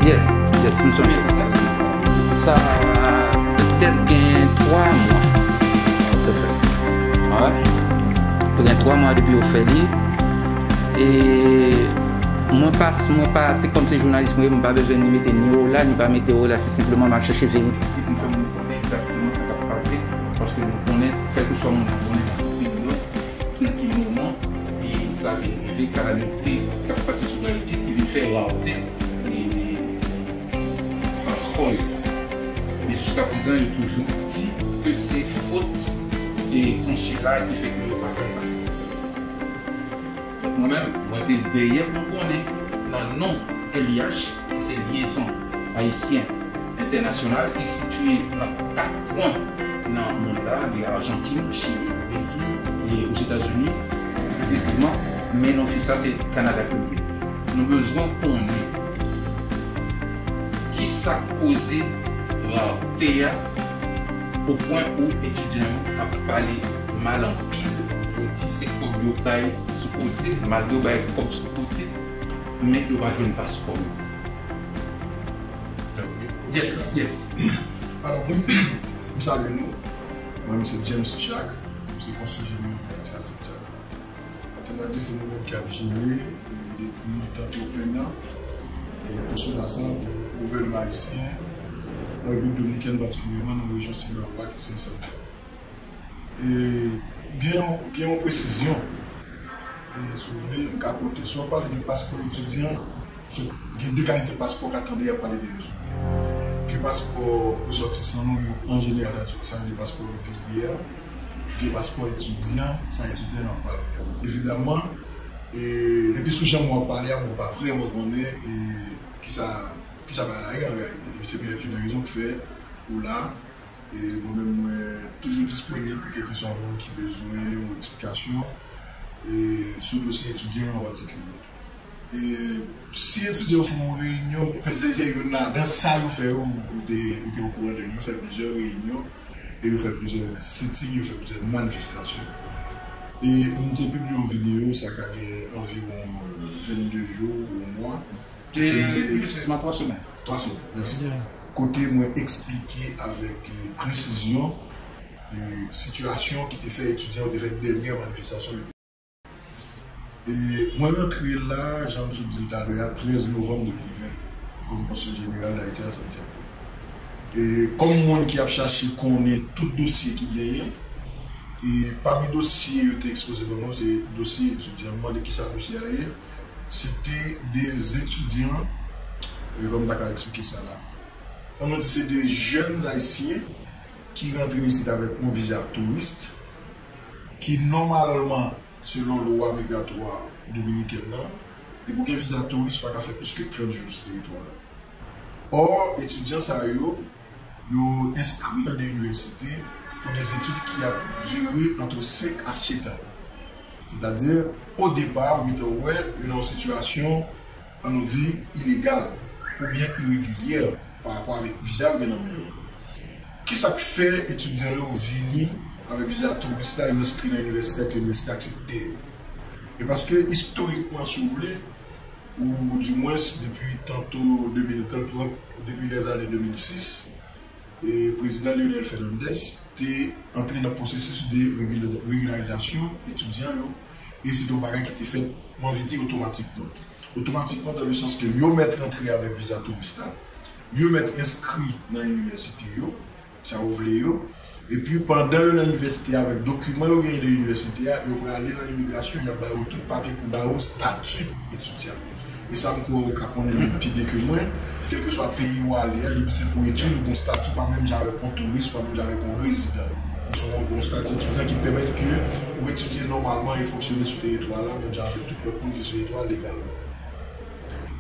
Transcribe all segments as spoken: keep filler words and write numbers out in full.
Yeah, yes, m sonje sa. Sa petèt gen twa mwa. Alright. Li gen twa mwa depi yo fè li. E mwen pa, mwen pa, se kòm se jounalis mwen ye, m pa bezwen ni mete ni Ola, ni pa mete Ola, se senpleman m ap chèche verite pou m fè moun konnen egzakteman sa k ap pase, paske nou konnen, kèlkeswa moun ki konnen nan tout peyi nou, nan ki moman, e sa vin rive kalamite k ap pase sou Ayiti ki vin fè rate, e, paspò yo. Men jiska prezan, yo toujou di ke se fot e konsila ki fè ke yo pa fè sa. Donk, mwen menm, mwen te dèyè pou m konnen nan non L I H, ki se Lyezon Ayisyen Entènasyonal, ki sitiye nan kat kwen nan mond la, gen Ajantin, Chili, Brezil, e Ozetazini, presizeman, men non ofis la se Kanada ke l ye. Nou bezwen konnen kisa k koze rate a, o pwen ou etidyan yo ap pale mal anpil, yo di se kòb yo bay sou kote, malgre yo bay kòb sou kote, men yo pa jwenn paspò yo. Yes, yes. Alò, pou m, m salye nou. Mwen, m se James Jacques, m se konsil jeneral Ayiti a Santiago. Sètadi, se nou menm ki ap jere, e, depi tanto enn an, e, konsila sa pou gouvènman ayisyen, nan Repiblik Dominikèn patikilyèman, nan rejyon Sinaloa ki se Santiago. E gen yon, gen yon presizyon, e, si w vle, m ka pote. Si w ap pale de paspò etidyan, gen de kalite paspò w ka tande y ap pale de yo sou. Gen paspò resòtisan nou yo, an jeneral, sa, sa yo de paspò regilyè. Gen paspò etidyan, sa etidyan yo ap pale a. Evidaman, e, depi sou jan mwen ap pale a, mwen pa vrèman konnen, e, kisa, kisa bagay la ye an reyalite. E se petèt youn nan rezon ki fè ou la, e mwen menm, mwen toujou disponib pou kèlkeswa moun ki bezwen yon eksplikasyon, e, sou dosye etidyan an patikilye. E si etidyan yo fè yon reyinyon, se, se youn nan, nan sa yo fè yo, ou te, ou te okouran de li, yo fè plizyè reyinyon, e yo fè plizyè sitting, yo fè plizyè manifestasyon. E m te pibliye yon videyo, sa ka gen anviwon, e, vennde jou ou yon mwa. Te, presizman twa semèn. Twa semèn, mèsi. Kote mwen eksplike avèk, e, presizyon, e, sitiyasyon ki te fè etidyan yo te fè dènyè manifestasyon yo. E mwen rantre la, jan m sot di l talè a, trèz novanm de mil ven, kòm konsil jeneral Dayiti a Santiago. E kòm moun ki ap chache konnen tout dosye ki genyen, e pami dosye yo te ekspoze ban mwen, se dosye etidyan. M mande kisa dosye a ye. Se te de etidyan, e, kòman m ta ka eksplike sa la? Ann nou di se de jèn ayisyen ki rantre isit avèk yon viza touris, ki nòmalman, selon lwa migratwa dominikèn nan, depi w gen viza touris, ou pa ka fè plis ke trant jou sou teritwa la. Ò, etidyan sa yo, yo enskri nan de inivèsite pou de etid ki ap dire ant senk a sèt an. Sètadi, o depa, ou gentan wè, yo nan yon sitiyasyon, ann nou di, ilegal oubyen iregilyè pa rapò avèk viza yo gen nan men yo. Kisa k fè etidyan yo vini avèk viza touris la, yo enskri nan inivèsite a, ke inivèsite a aksepte yo? E paske, istorikman, si w vle, ou dimwens depi tanto de mil, tanto depi lèzane de mil sis, e prezidan Leonel Fernandez te antre nan pwosesis de regila-, regilarizasyon etidyan yo, e se te yon bagay ki te fèt, m anvi di, otomatikman. Otomatikman, dan le sans ke yo mèt rantre avèk viza touris la, yo mèt enskri nan inivèsite yo, sa yo vle yo, epi pandan yo nan inivèsite a, avèk dokiman yo genyen de inivèsite a, yo prale nan imigrasyon, y ap ba yo tout papye pou ba yo estati etidyan. E sa, m kwè ou ka konnen li pi byen ke mwen, kèlkeswa peyi ou ale a, li se pou etid, ou gen yon estati pa menm jan avèk yon touris, pa menm jan avèk yon rezidan. Ou se yon, yon estati etidyan ki pèmèt ke ou etidye nòmalman e fonksyone sou teritwa la, menm jan avèk tout lòt moun ki sou teritwa legalman.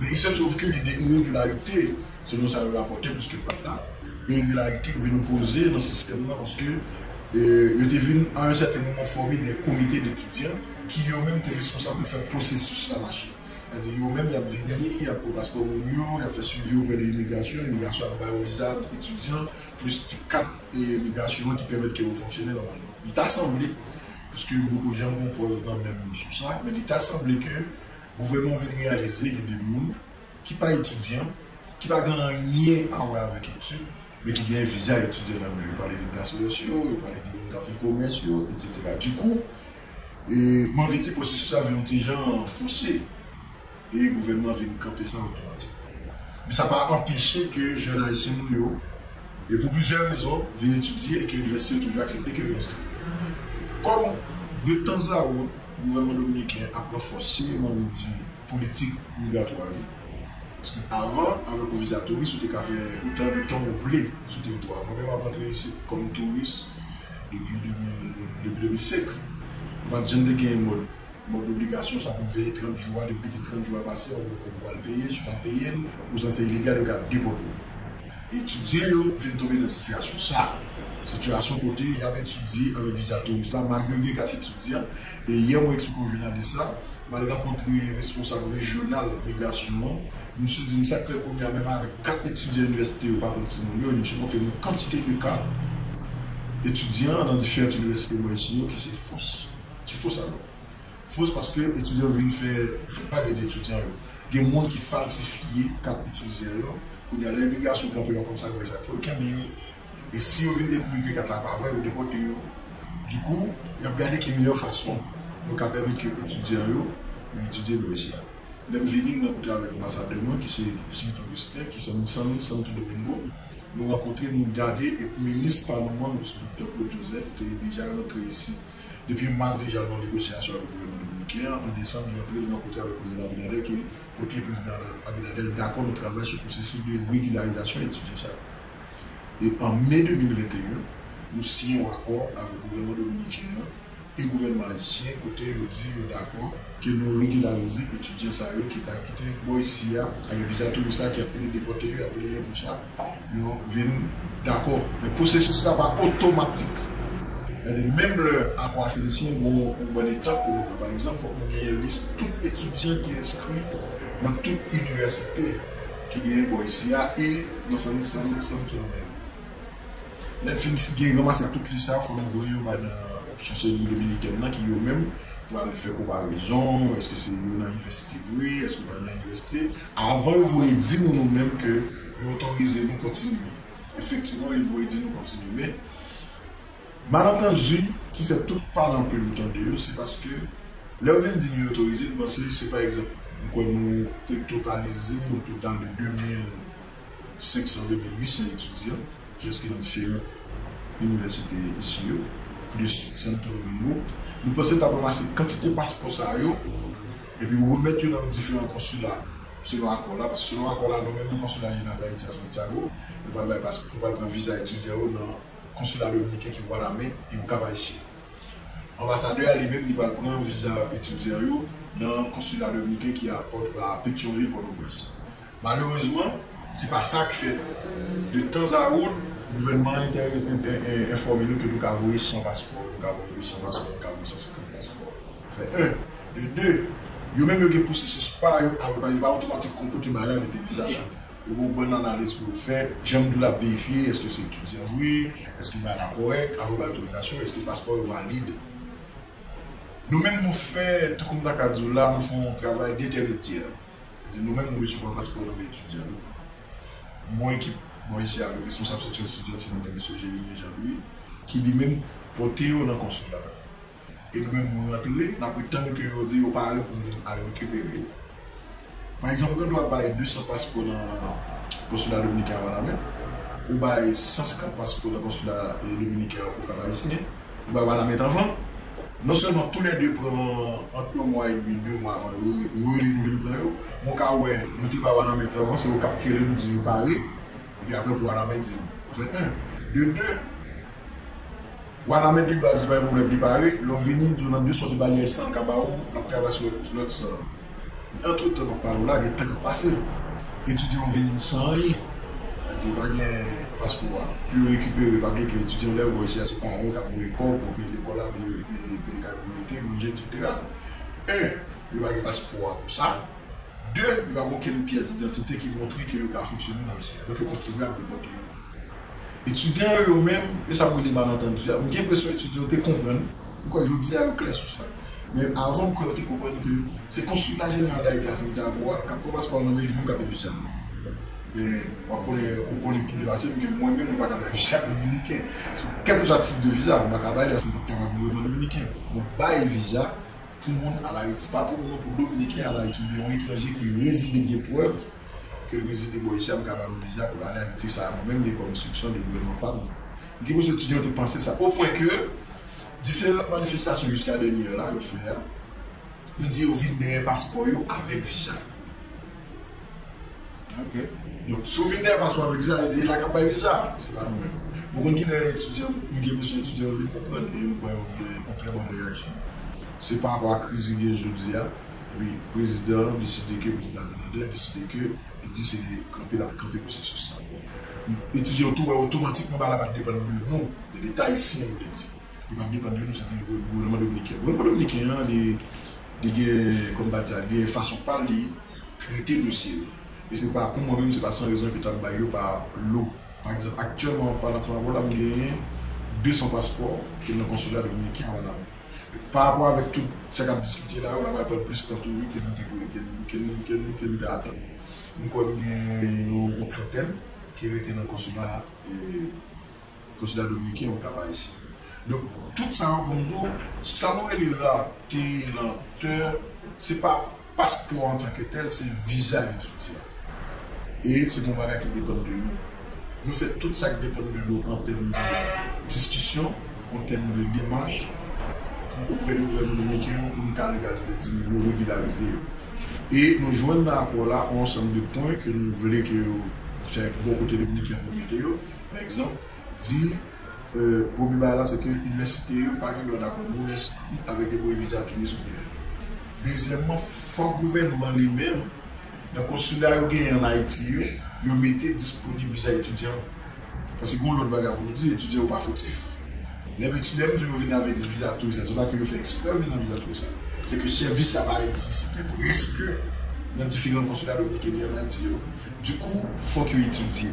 Men il se trouve que gen de iregilarite, selon sa yo rapòte, piske m pa t la, iregilarite ki vin poze nan sistèm nan, paske, e, yo te vin, a yon sèten moman, fòme de komite de etidyan ki yo menm te responsab pou fè pwosesis la mache. Sètadi, yo menm, y ap vini, y ap pran paspò moun yo, y ap fè swivi oprè de imigrasyon, imigrasyon ap ba yo viza etidyan, plis ti kat, e, imigrasyon an ki pèmèt ke yo fonksyone nòmalman. Li ta sanble, paske m poko janm gen prèv nan men m sou sa, men li ta sanble ke gouvènman an vin reyalize gen de moun ki pa etidyan, ki pa gen anyen a wè avèk etid, men ki gen viza etidyan nan men yo. Yo pale de bachelors yo, yo pale de moun k ap fè komès yo, etsetera. Dikou, e, m anvi di pwosesis la vin yon ti jan fòse. E gouvènman vin kanpe sa otomatikman. Men sa pa anpeche ke jèn ayisyen nou yo, e pou plizyè rezon, vin etidye e ke inivèsite yo toujou aksepte ke yo enskri. Kòm de tanzawòt, gouvènman dominiken ap ranfòse, m anvi di, politik migratwa li. Paske avan, avèk yon viza touris, ou te ka fè otan de tan ou vle sou teritwa a. Mwen menm, m ap rantre isit kòm touris depi de mil, depi de mil senk. M pa t janm te gen mòd mòd obligasyon sa pou veye trant jou a, depi ke trant jou a pase, ou poko pral peye, si w pa peye l, ou sanse ilegal, yo ka depòte w. Etidyan yo vin tonbe nan sitiyasyon sa. Sitiyasyon kote y ap etidye avèk viza touris la, malgre yo gen kat etidyan. E yè mwen eksplike yon jounalis sa, m al rankontre responsab rejyonal migrasyon an. Misye di m sa k fè kounye a menm avèk kat etidyan inivèsite yo pa pran timoun yo, e misye montre m yon kantite de ka etidyan nan diferan inivèsite mwen isit yo ki se fos, ki fos alò. Fos paske etidyan vin fè, fè pa de etidyan yo. Gen moun ki falsifye kat etidyan yo. Kounye a, lè imigrasyon kanpe yo konn sa yo fè sa, yo kenbe yo. E si yo vin dekouvri ke kat la pa vrè, yo depòte yo. Dikou, y ap gade ki meyè fason yo ka pèmèt ke etidyan yo, yo etidye bò isit la. Lè m vini, m rankontre avèk anbasadè mwen, ki se Smith Augustin, ki se San, Santo Domingo. Nou rankontre, nou gade, e minis pa nou an, Doktè Claude Joseph, te deja rantre isit. Depi mas deja, nou an negosyasyon avèk gouvènman dominiken an. An desanm, li antre, li rankontre avèk Prezidan Abinader, ki, kote Prezidan Abinader dakò nou travay sou pwosesis de regilarizasyon etidyan sa yo. E an me de mil venteyen, nou siyen yon akò avèk gouvènman dominiken an e gouvènman ayisyen, kote yo di yo dakò ke nou regilarize etidyan sa yo ki ta kite bò isi a, avèk viza touris la ki ap plede depòte yo, y ap plede pou sa, yo vin dakò. Men pwosesis la pa otomatik. Sètadi, menm lè akò a fin siyen, gen yon, yon bann etap pou nou pran. Pa egzanp, fòk nou genyen lis tout etidyan ki enskri nan tout inivèsite ki genyen bò isi a e nan San, San, Santo Domingo. Lè n fin gen ranmase tout lis sa, fò nou voye yo bay nan chanselri dominikèn nan ki yo menm pral fè konparezon, èske se yo nan inivèsite vre, èske yo pa nan inivèsite. Avan yo voye di nou nou menm ke yo otorize nou kontinye. Efektivman, yo voye di nou kontinye. Men, malantandi ki fè tout pale anpil ou tande yo, se paske lè yo vin di nou yo otorize, nou panse se pa egzanp, m kwè nou te totalize yon total de de mil senk san, de mil uit san etidyan ki enskri nan diferan inivèsite isi yo, plis Santo Domingo. Nou panse n t ap ranmase kantite paspò sa yo, epi remèt yo nan diferan konsila, selon akò la, paske selon akò la, nou menm nan konsila jeneral Dayiti a Santiago, nou pral bay pas, nou pral pran viza etidyan yo nan konsila dominiken ki Wanament e Okap Ayisyen. Anbasadè a li menm, li pral pran viza etidyan yo nan konsila dominiken ki a Pòt, a Petyonvil, Pòtoprens. Malerezman, se pa sa k fèt. De tanzawòt, gouvènman an entè, entè, en, enfòme nou ke nou ka voye san paspò, nou ka voye de san paspò, nou ka voye san senkant paspò. Fè en. De de, yo menm yo gen pwosesis pa yo, a, yo pa otomatik konpòte bagay la, mete viza sou. Yo gen yon bann analiz pou yo fè, jan m di w l ap verifye, èske se etidyan vre, èske bagay la kòrèk, avan yo bay otorizasyon, èske paspò yo valid. Nou menm nou fè, tankou m ta ka di w la, nou fè yon travay dentèmedyè. Sètadi nou menm nou resevwa paspò nan men etidyan yo. Mwen ekip, bon, isi avèk responsab seksyèl etidyan ti nan men mesye Jérémy Jean-Louis, ki li menm pote yo nan konsila a. E nou menm nou rantre, n ap ret tann ke yo di yo pare pou nou al rekipere yo. Pa egzanp, ou gen dwa bay de san paspò nan konsila dominiken a Wanament, ou bay san senkant paspò nan konsila, e, dominiken a Okap Ayisyen, ou bay Wanament anvan. Non sèlman toulède pran ant yon mwa edmi, de mwa avan yo re-, rele nou vin pran yo, men w ka wè, nou te bay Wanament anvan, se Okap ki rele nou di yo pare, epi apre pou Wanament di nou. An fèt, en. De de, Wanament li ba di pa gen pwoblèm, li pare. Lè w vini, di w nan de sòti baryè san, l ka ba ou, l ap travay sou lòt, lòt san. Men antretan, m ap pale w la, gen tan k ap pase. Etidyan yo vini san anyen. Sa di yo pa gen paspò a. Pou yo rekipere, pa bliye ke etidyan yo, lè yo bò isi a, se paran yo k ap voye kòb pou peye lekòl la, peye, peye, peye kay pou yo rete, manje, etsetera. En, yo pa gen paspò a pou sa. De, yo pa gen okenn pyès idantite ki montre ke yo ka fonksyone nan isi a. Donk, yo kontinye ap depòte yo. Etidyan yo, yo menm, e sa m rele malantandi a, m gen enpresyon etidyan yo te konprann. M kwè jodi a yo klè sou sa. Men avan, m kwè yo te konprann ke se konsila jeneral Dayiti a Santiago a k ap pran paspò nan men moun k ap etidye a. Men, w ap konnen, ou konnen pi byen pase m ke mwen menm, mwen pa ka bay viza dominiken. Sou kèlkeswa tip de viza, mwen pa ka bay li, se mwen ki kapab gouvènman dominiken. Mwen bay viza pou moun al Ayiti, pa pou moun, pou dominiken al Ayiti, oubyen yon etranje ki rezide, gen prèv ke l rezide bò isit, m ka ba l yon viza pou l ale Ayiti. Sa a, mwen menm, li kòm enstriksyon de gouvènman pa m. M te panse etidyan yo te panse sa, o pwen ke diferan manifestasyon jiska dènyè la, yo fè a, yo di yo vin dèyè paspò yo avèk viza. Donk, si w vin dèyè paspò avèk viza, se la k ap bay viza, se pa nou menm. Bon, konn kilè etidyan, m gen mesye etidyan yo vin konprann, e m kwè yo gen yon trè bon reyaksyon. Se pa rapò a kriz ki gen jodi a, epi prezidan an deside ke, prezidan Abinader deside ke, li di se kanpe l ap kanpe pwosesis la. Bon, etidyan yo tou wè otomatikman bagay la pa depann de nou, de Leta ayisyen, m vle di. Li pa depann de nou, se de gouvènman dominiken. Gouvènman dominiken an, li, li gen, kòm ta di a, li gen fason pa l, li trete dosye yo. E se pa, pou mwen menm, se pa san rezon ke t ap bay yo pa lo. Pa egzanp, aktyèlman, an palan ansanm avè w la, m genyen de san paspò ki nan konsola dominiken an la. Pa rapò avèk tout sa k ap diskite la, yo la pral pran plis tan toujou ke nou te, ke nou, ke nou, ke nou, ke nou te atann. M kwè m gen yon, yon trantèn ki rete nan konsola, e, konsola dominiken yo ka pa isit. Donk, tout sa yo pou m di w, sa nou rele rate, lantè, se pa paspò antanke tèl, se viza etidyan. E se yon bagay ki depann de nou. Nou fè tout sa k depann de nou an tèm de diskisyon, an tèm de demach, pou oprè de gouvènman dominiken an, pou nou ka legalize timoun yo, regilarize yo. E nou jwenn nan akò la yon ansanm de pwen ke nou vle ke yo, se bò kote dominiken an pou mete yo. Pa egzanp, di, e, premye bagay la, se ke inivèsite yo pa gen dwa dakò moun enskri avèk de premye viza touris ou byen. Dezyèmman, fòk gouvènman li menm, nan konsola yo genyen ann Ayiti yo, yo mete disponib viza etidyan. Paske gen yon lòt bagay pou nou di, etidyan yo pa fotif. Lè m, lè m di yo vin avèk viza touris la, se pa ke yo fè eksprè vin nan viza touris la. Se ke sèvis la pa egziste prèske nan diferan konsola dominiken ki ann Ayiti yo. Dikou, fòk yo etidye.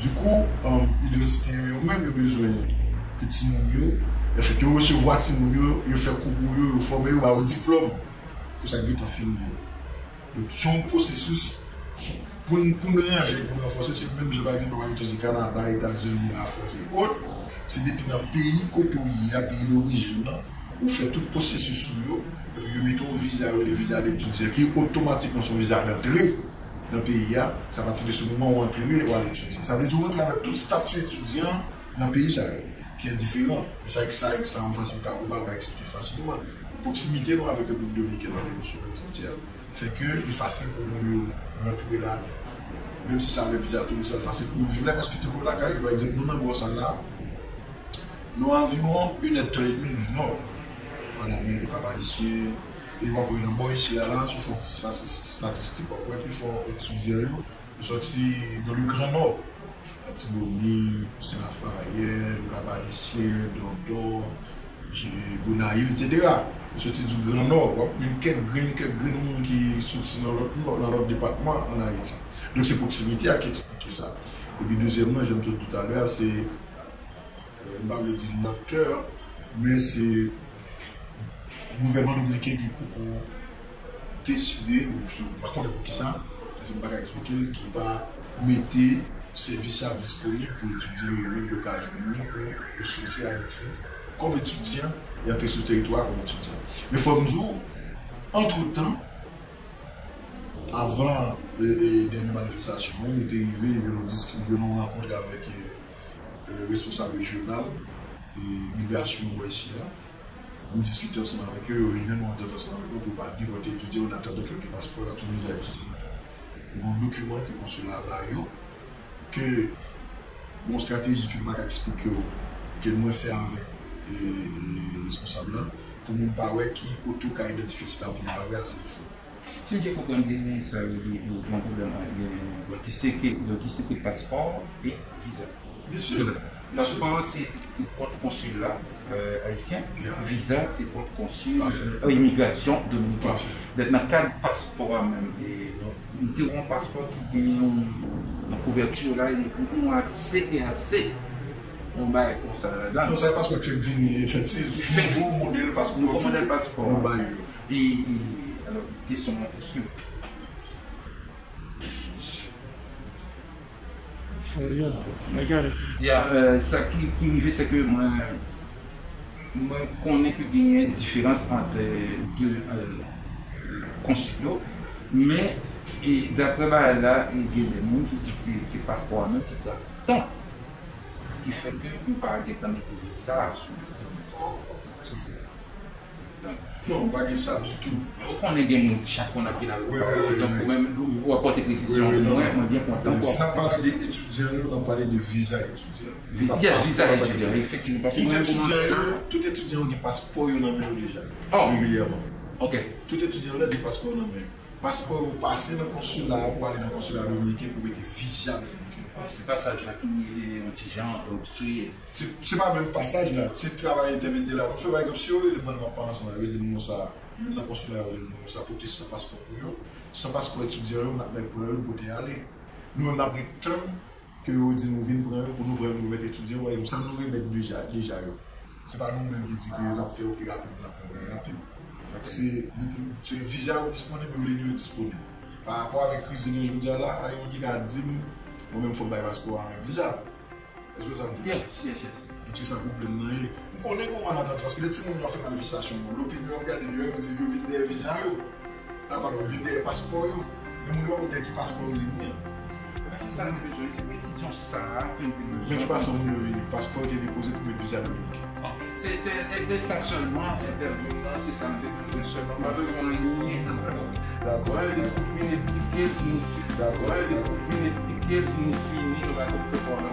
Dikou, um, inivèsite yo, yo menm, yo bezwen ke timoun yo, yo fè, yo resevwa timoun yo, yo fè kou pou yo, yo fòme yo, ba yo diplòm pou sa k gentan fini yo. Donk, se yon pwosesis pou n, pou n ranje, pou n ranfòse, se menm jan pa egzanp, lè w al etidye Kanada, Etazini, Lafrans e ot, se depi nan peyi kote w ye a, peyi dorijin nan, ou fè tout pwosesis ou yo, epi yo mete yon viza, yo rele viza de etidyan, ki otomatikman se yon viza dantre nan peyi a, se apati de se moman ou antre, ou al etidye. Sa vle di ou antre avèk tout stati etidyan nan peyi sa yo, ki diferan. E sa, sa, sa, an fransè, m ka, ou pa ka eksplike fasilman. Pwoksimite nou avèk Repiblik Dominikèn, avèk sou fwontyè, fè ke li fasil pou moun yo rantre la, menm si se avèk viza touris, li fasil pou yo viv la, paske tankou lakay yo, pa egzanp, nou nan Gwo Sal la, nou anviwon inèdtan edmi di nò, ann Amerik, Kap Ayisyen, e w ap wè nan bò isit a la, si w fè yon ti statistik, w ap wè pifò etidyan yo, yo sòti dans le Grand Nord, Latibonit, Sen Rafayèl, Kap Ayisyen, Dòdò, Gonayiv, etsetera. Yo sòti du Grand Nord, w ap jwenn kèk grenn, kèk grenn moun ki sòti nan lòt, nan lòt depatman ann Ayiti. Donk, se pwoksimite a ki eksplike sa. Epi, dezyèmman, jan m sot di talè a, se, e, m pa vle di lantè, men se gouvènman dominiken ki poko deside, ou m pa konnen poukisa, paske m pa ka eksplike l, ki pa mete sèvis sa disponib pou etidyan yo menm yo ka jwenn li pou yo soti Ayiti kòm etidyan e antre sou teritwa a kòm etidyan. Men fò m di w, antretan, avan, e, e, dènye manifestasyon an, nou te rive jwenn yon disk-, jwenn yon rankont avèk, e, e, responsab rejyonal, e, migrasyon bò isit a. M diskite ansanm avèk yo, yo jwenn yon antant ansanm avèk nou pou yo pa depòte etidyan yo, an atandan ke yo gen paspò yo, tout viza etidyan yo. Gen yon dokiman ke konsola a ba yo, ke yon estrateji ke m pa ka eksplike w, ke mwen fè avèk, e, e, responsab la, pou moun pa wè ki kote w ka idantifye si papye a vre a se fo. Si m byen konprann, gen sa yo di, yo gen yon pwoblèm, gen, bon, ki seke, yo ki seke paspò e viza. Byen si, byen si. Paspò se kont konsil la, e, ayisyen. Yeah. Viza se kont konsil, pafè, e, imigrasyon dominikèn. Pafè. Donk, nan kad paspò a menm, e, nou, nou te wè yon paspò ki gen yon, yon kouvèti la, e, yon A C e A C. Yon bagay konsa ladan. Non, sa se paspò ki fèk vini efektif. Ki fèk nouvo modèl paspò. Nouvo modèl paspò. Nou ba yo. E, e, alò, kesyon mwen, èske, èske, Yeah, mwen gade. Ya, euh, sa ki, ki rive, se ke mwen, mwen konnen ke genyen diferans ant de, euh, konsil yo, men, e, daprè bagay la, e, gen de moun ki di se, se paspò a menm ki pran tan, ki fè ke yo pa gentan mete viza sou yo. Se, se, Non, pa gen sa ditou. Ou konnen gen moun ki chak moun ap vin avèk pawòl, donk ou menm ou apòte presizyon pou mwen, mwen byen kontan. Si n ap pale de etidyan yo, n ap pale de viza etidyan. Viza etidyan, efektivman. Tout etidyan yo, tout etidyan yo gen paspò yo nan men yo deja. Regilyèman. Ok. Tout etidyan yo la gen paspò yo nan men yo. Paspò yo pase nan konsila a pou ale nan konsila dominiken pou mete viza dominiken. Se pasaj la ki yon ti jan obstriye. Se pa menm pasaj la, se travay entèmedyè la nou fè. Pa egzanp, si yo rele mwen nan pandan sa, yo di m konsa, youn nan konsila yo rele m konsa, pote san paspò pou yo, san paspò etidyan yo, n ap mèt pran yo, pote ale. Nou menm n ap ret tann ke yo di nou vin pran yo, pou nou pran yo, nou remèt etidyan yo, pa egzanp, san nou remèt deja, deja yo. Se pa nou menm ki di ke n ap fè yo pi rapid, n ap fè yo pi rapid. Se, se viza yo disponib, yo rele nou yo disponib. Pa rapò avèk kriz ki gen jodi a la, pa gen moun ki ka di m, mwen menm fò m bay paspò a avèk viza. Èske w sa m di? Yes, yes, yes. Èske sa pwoblèm nan ye? M konnen gen yon malatandri, paske de timoun yo ap fè manifestasyon, lopinyon ap gade deyò, yo di yo vin dèyè viza yo. Nan pale, yo vin dèyè paspò yo. Men moun yo pa konn dèyè ki paspò yo vin an. Men se sa nou te bezwen, se presizyon sa a ke nou te bezwen. Men ki paspò moun yo vini? Paspò yo te depoze pou met viza dominiken. Se te, se te sa sèlman, entèvyou nan, se sa nou te bezwen sèlman. Pa bezwen anyen. Dakò. Lè depi w fin eksplike l, nou fini. Dakò. Lè depi w fin eksplike l, nou fini, nou pa konn fè pwoblèm.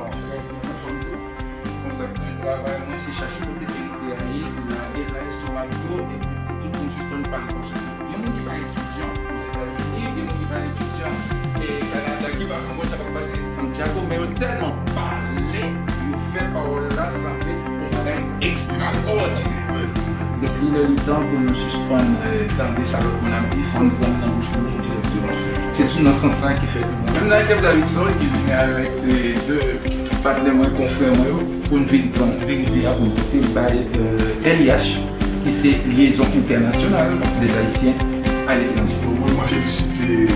Konsa, mwen travay mwen, se chache kote ke lide a ye, pou lage l nan lestomak yo, epi pou tout moun sispann pale. Paske gen moun ki pa etidyan Ozetazini, gen moun ki pa etidyan e Kanada, ki pa konprann sa k ap pase Santiago, men yo tèlman pale, yo fè pawòl la sanble yon bagay ekstraòdinè. Donk, li lè li tan pou nou sispann tande sa lòt moun ap di, fò n pran l nan bouch pou nou direkteman. Se sou nan sans sa ki fè ke mwen menm nan Kev Davidson ki vini avèk de patnè mwen, konfrè mwen yo, pou n vin pran verite a pou n pote l bay L I H, ki se Liaison Internationale des Haïtiens à l'étranger. Mwen, mwen felisite